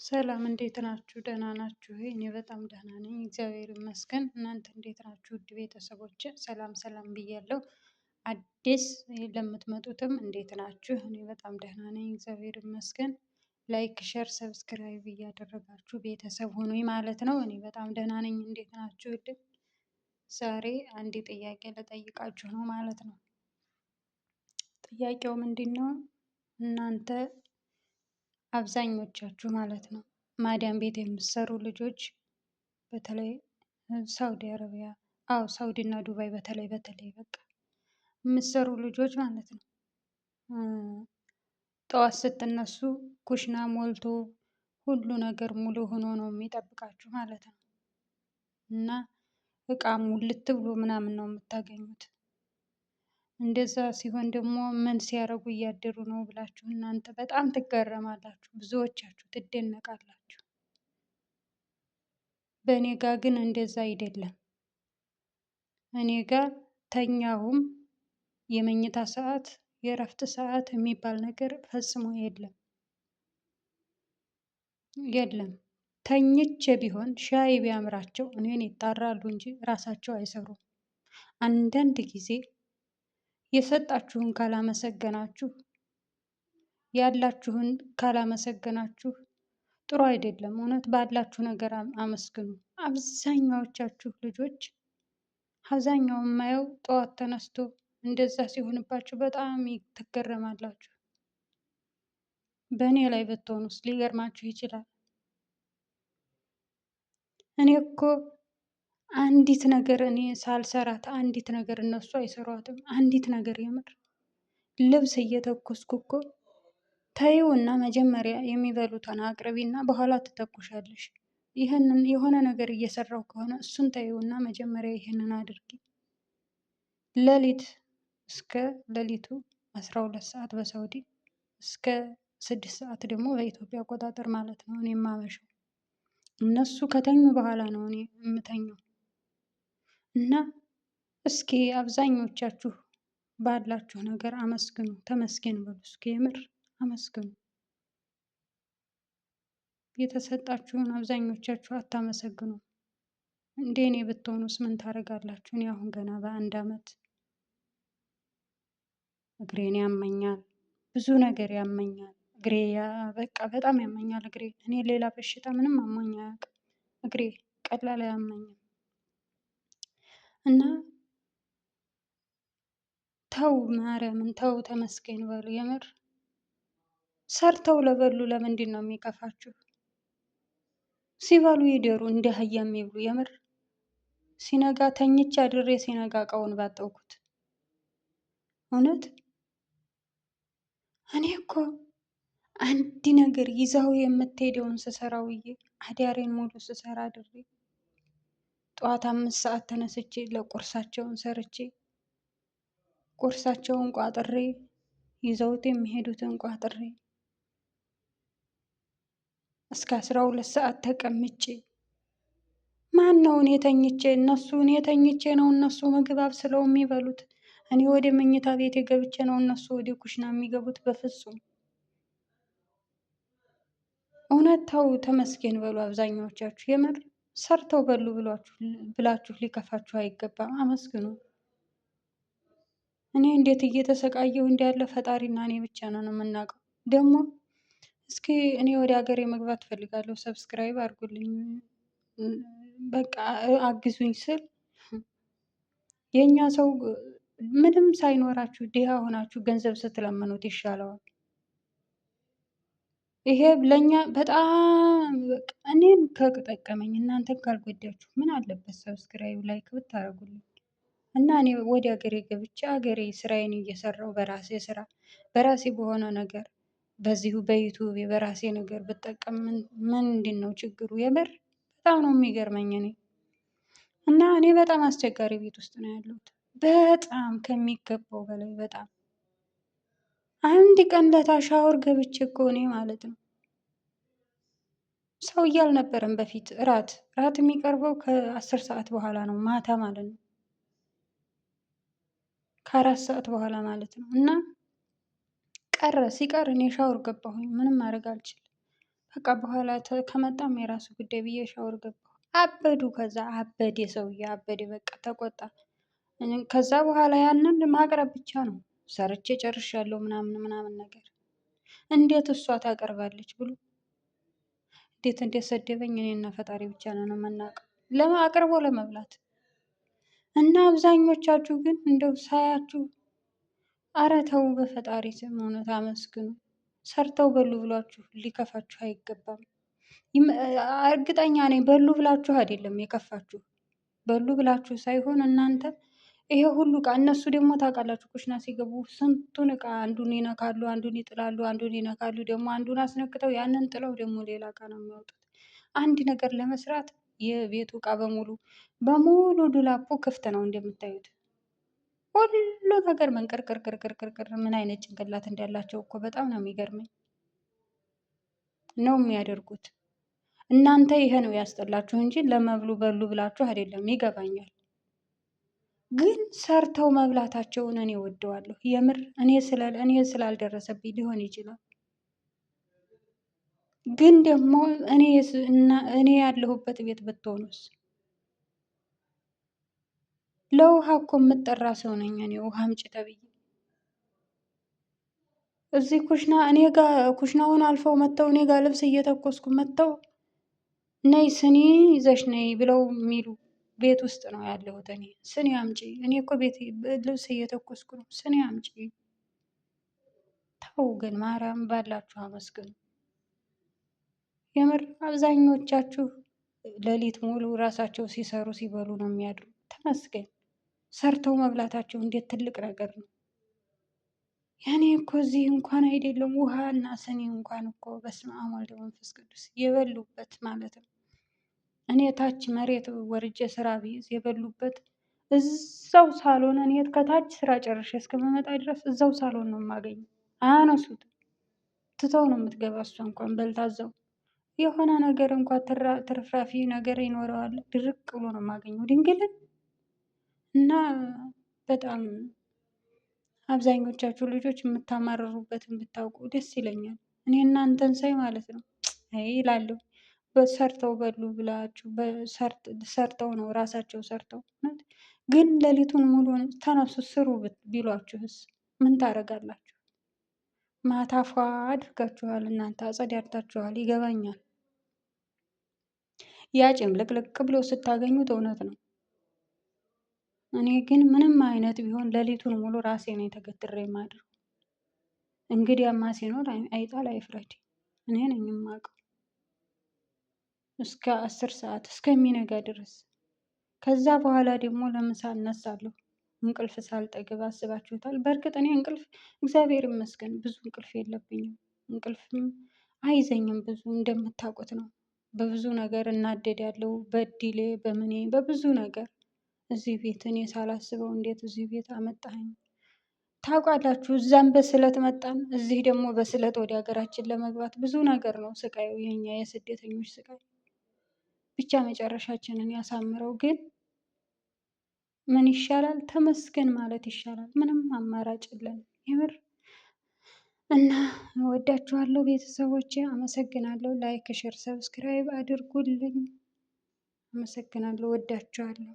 ሰላም እንዴት ናችሁ? ደህና ናችሁ? እኔ በጣም ደህና ነኝ፣ እግዚአብሔር ይመስገን። እናንተ እንዴት ናችሁ? ውድ ቤተሰቦች ሰላም ሰላም ብያለሁ። አዲስ ለምትመጡትም እንዴት ናችሁ? እኔ በጣም ደህና ነኝ፣ እግዚአብሔር ይመስገን። like፣ share፣ subscribe እያደረጋችሁ ቤተሰብ ሆኑኝ ማለት ነው። እኔ በጣም ደህና ነኝ። እንዴት ናችሁ? ውድ ዛሬ አንድ ጥያቄ ልጠይቃችሁ ነው ማለት ነው። ጥያቄው ምንድን ነው? እናንተ አብዛኞቻችሁ ማለት ነው ማዳም ቤት የምትሰሩ ልጆች በተለይ ሳውዲ አረቢያ፣ አዎ ሳውዲ እና ዱባይ በተለይ በተለይ በቃ የምትሰሩ ልጆች ማለት ነው ጠዋት ስትነሱ ኩሽና ሞልቶ ሁሉ ነገር ሙሉ ሆኖ ነው የሚጠብቃችሁ ማለት ነው። እና እቃ ሙልት ብሎ ምናምን ነው የምታገኙት። እንደዛ ሲሆን ደግሞ ምን ሲያደርጉ እያደሩ ነው ብላችሁ እናንተ በጣም ትገረማላችሁ፣ ብዙዎቻችሁ ትደነቃላችሁ። በእኔ ጋ ግን እንደዛ አይደለም። እኔ ጋ ተኛሁም የመኝታ ሰዓት የእረፍት ሰዓት የሚባል ነገር ፈጽሞ የለም የለም። ተኝቼ ቢሆን ሻይ ቢያምራቸው እኔን ይጣራሉ እንጂ ራሳቸው አይሰሩም። አንዳንድ ጊዜ የሰጣችሁን ካላመሰገናችሁ ያላችሁን ካላመሰገናችሁ ጥሩ አይደለም። እውነት ባላችሁ ነገር አመስግኑ። አብዛኛዎቻችሁ ልጆች አብዛኛው የማየው ጠዋት ተነስቶ እንደዛ ሲሆንባችሁ በጣም ትገረማላችሁ። በእኔ ላይ ብትሆኑስ ሊገርማችሁ ይችላል። እኔ እኮ አንዲት ነገር እኔ ሳልሰራት አንዲት ነገር እነሱ አይሰሯትም። አንዲት ነገር የምር ልብስ እየተኮስኩ እኮ ተይውና መጀመሪያ የሚበሉትን አቅርቢና በኋላ ትተኩሻለሽ። ይህንን የሆነ ነገር እየሰራው ከሆነ እሱን ተይውና መጀመሪያ ይህንን አድርጊ። ሌሊት እስከ ሌሊቱ 12 ሰዓት በሳውዲ እስከ 6 ሰዓት ደግሞ በኢትዮጵያ አቆጣጠር ማለት ነው እኔ የማመሸው። እነሱ ከተኙ በኋላ ነው እኔ የምተኘው። እና እስኪ አብዛኞቻችሁ ባላችሁ ነገር አመስግኑ፣ ተመስገን በሉ። እስኪ የምር አመስግኑ። የተሰጣችሁን አብዛኞቻችሁ አታመሰግኑ። እንደ እኔ ብትሆኑስ ምን ታደርጋላችሁ? እኔ አሁን ገና በአንድ አመት እግሬን ያመኛል፣ ብዙ ነገር ያመኛል። እግሬ በቃ በጣም ያመኛል እግሬ። እኔ ሌላ በሽታ ምንም አሞኝ አያውቅም። እግሬ ቀላል አያመኝም። እና ተው ማርያምን ተው ተመስገን በሉ። የምር ሰርተው ለበሉ ለምንድን ነው የሚከፋችሁ? ሲበሉ ይደሩ፣ እንደ አህያ የሚብሉ የምር ሲነጋ ተኝቼ አድሬ ሲነጋ እቃውን ባጠብኩት። እውነት እኔ እኮ አንድ ነገር ይዛው የምትሄደውን ስሰራ ውዬ አዳሬን ሙሉ ስሰራ አድሬ ጠዋት 5 ሰዓት ተነስቼ ለቁርሳቸውን ሰርቼ ቁርሳቸውን ቋጥሬ ይዘውት የሚሄዱትን ቋጥሬ እስከ 12 ሰዓት ተቀምጬ ማን ነው እኔ ተኝቼ እነሱ እኔ ተኝቼ ነው እነሱ ምግብ አብስለው የሚበሉት። እኔ ወደ መኝታ ቤት ገብቼ ነው እነሱ ወደ ኩሽና የሚገቡት። በፍጹም እውነት ተው ተመስገን በሉ። አብዛኛዎቻችሁ የምር ሰርተው በሉ ብላችሁ ሊከፋችሁ አይገባም። አመስግኑ። እኔ እንዴት እየተሰቃየሁ እንዳለ ፈጣሪና እኔ ብቻ ነን የምናውቀው። ደግሞ እስኪ እኔ ወደ ሀገሬ መግባት እፈልጋለሁ፣ subscribe አድርጉልኝ፣ በቃ አግዙኝ ስል የእኛ ሰው ምንም ሳይኖራችሁ ድሃ ሆናችሁ ገንዘብ ስትለምኑት ይሻለዋል። ይሄ ለእኛ በጣም በቃ እኔን ከጠቀመኝ እናንተን ካልጎዳችሁ ምን አለበት subscribe like ብታደርጉልኝ እና እኔ ወደ ሀገሬ ገብቼ ሀገሬ ስራዬን እየሰራሁ በራሴ ስራ በራሴ በሆነ ነገር በዚሁ በዩቱብ በራሴ ነገር ብጠቀም ምንድን ነው ችግሩ? የምር በጣም ነው የሚገርመኝ እኔ እና እኔ በጣም አስቸጋሪ ቤት ውስጥ ነው ያለሁት። በጣም ከሚገባው በላይ በጣም አንድ ቀን ለታ ሻወር ገብቼ እኮ እኔ ማለት ነው ሰው አልነበረም በፊት። እራት እራት የሚቀርበው ከ10 ሰዓት በኋላ ነው ማታ ማለት ነው፣ ከ4 ሰዓት በኋላ ማለት ነው። እና ቀረ ሲቀር እኔ ሻወር ገባሁኝ። ምንም ማድረግ አልችልም። በቃ በኋላ ከመጣም የራሱ ጉዳይ ብዬ ሻወር ገባሁ። አበዱ። ከዛ አበደ ሰውዬ አበደ። በቃ ተቆጣ። ከዛ በኋላ ያንን ማቅረብ ብቻ ነው ሰርቼ ጨርሻለሁ ምናምን ምናምን ነገር እንዴት እሷ ታቀርባለች ብሎ እንዴት እንደሰደበኝ እኔና ፈጣሪ ብቻ ነን የምናውቀው። አቅርቦ ለመብላት እና አብዛኞቻችሁ ግን እንደው ሳያችሁ አረ ተው በፈጣሪ ስም እውነት አመስግኑ። ሰርተው በሉ ብሏችሁ ሊከፋችሁ አይገባም። እርግጠኛ ነኝ በሉ ብላችሁ አይደለም የከፋችሁ፣ በሉ ብላችሁ ሳይሆን እናንተ ይሄ ሁሉ እቃ እነሱ ደግሞ ታውቃላችሁ፣ ኩሽና ሲገቡ ስንቱን እቃ አንዱን ይነካሉ፣ አንዱን ይጥላሉ፣ አንዱን ይነካሉ፣ ደግሞ አንዱን አስነክተው ያንን ጥለው ደግሞ ሌላ እቃ ነው የሚያወጡት። አንድ ነገር ለመስራት የቤቱ እቃ በሙሉ በሙሉ ዱላፑ ክፍት ነው እንደምታዩት። ሁሉ ነገር መንቀርቅርቅርቅርቅር። ምን አይነት ጭንቅላት እንዳላቸው እኮ በጣም ነው የሚገርመኝ ነው የሚያደርጉት። እናንተ ይሄ ነው ያስጠላችሁ እንጂ ለመብሉ በሉ ብላችሁ አይደለም። ይገባኛል። ግን ሰርተው መብላታቸውን እኔ ወደዋለሁ። የምር እኔ ስላልደረሰብኝ ሊሆን ይችላል። ግን ደግሞ እኔ ያለሁበት ቤት ብትሆኑስ? ለውሃ እኮ የምጠራ ሰው ነኝ እኔ ውሃ አምጪ ተብዬ እዚህ ኩሽና እኔ ጋ ኩሽናውን አልፈው መጥተው እኔ ጋ ልብስ እየተኮስኩ መጥተው ነይ ስኒ ይዘሽ ነይ ብለው የሚሉ ቤት ውስጥ ነው ያለሁት እኔ። ስኒ አምጪ፣ እኔ እኮ ቤት ልብስ እየተኮስኩ ነው፣ ስኒ አምጪ። ተው ግን ማርያም ባላችሁ አመስግኑ። የምር አብዛኞቻችሁ ሌሊት ሙሉ ራሳቸው ሲሰሩ ሲበሉ ነው የሚያድሩ። ተመስገን። ሰርተው መብላታቸው እንዴት ትልቅ ነገር ነው። ያኔ እኮ እዚህ እንኳን አይደለም ውሃ እና ስኒ እንኳን እኮ በስመ አብ ወወልድ ወመንፈስ ቅዱስ የበሉበት ማለት ነው። እኔ ታች መሬት ወርጄ ስራ ብይዝ የበሉበት እዛው ሳሎን፣ እኔ ከታች ስራ ጨርሼ እስከምመጣ ድረስ እዛው ሳሎን ነው የማገኘው። አያነሱትም። ትተው ነው የምትገባ እሷ እንኳን በልታ እዛው የሆነ ነገር እንኳን ትርፍራፊ ነገር ይኖረዋል። ድርቅ ብሎ ነው የማገኘው ድንግልን እና በጣም አብዛኞቻችሁ ልጆች የምታማርሩበትን ብታውቁ ደስ ይለኛል። እኔ እናንተን ሳይ ማለት ነው አይ እላለሁ። ሰርተው በሉ ብላችሁ ሰርተው ነው ራሳቸው ሰርተው፣ ግን ሌሊቱን ሙሉ ተነሱ ስሩ ቢሏችሁስ ምን ታደርጋላችሁ? ማታ ፏ አድርጋችኋል፣ እናንተ አጸዳድታችኋል፣ ይገባኛል። ያ ጭምልቅልቅ ብሎ ስታገኙት እውነት ነው። እኔ ግን ምንም አይነት ቢሆን ሌሊቱን ሙሉ ራሴ ነው የተገትሬ የማድረው። እንግዲያማ ሲኖር አይጣል አይፍረድ፣ እኔ ነኝ የማውቀው። እስከ 10 ሰዓት እስከሚነጋ ድረስ። ከዛ በኋላ ደግሞ ለምሳ እነሳለሁ። እንቅልፍ ሳልጠግብ አስባችሁታል። በእርግጥ እኔ እንቅልፍ እግዚአብሔር ይመስገን ብዙ እንቅልፍ የለብኝም። እንቅልፍም አይዘኝም ብዙ እንደምታውቁት ነው። በብዙ ነገር እናደድ ያለው በዲሌ በምኔ በብዙ ነገር እዚህ ቤት እኔ ሳላስበው እንዴት እዚህ ቤት አመጣኸኝ? ታውቃላችሁ፣ እዛም በስለት መጣን፣ እዚህ ደግሞ በስለት ወደ ሀገራችን ለመግባት ብዙ ነገር ነው ስቃዩ፣ የኛ የስደተኞች ስቃይ። ብቻ መጨረሻችንን ያሳምረው። ግን ምን ይሻላል? ተመስገን ማለት ይሻላል። ምንም አማራጭ የለም የምር። እና ወዳችኋለሁ ቤተሰቦቼ፣ አመሰግናለሁ። Like፣ share፣ subscribe አድርጉልኝ። አመሰግናለሁ። ወዳችኋለሁ።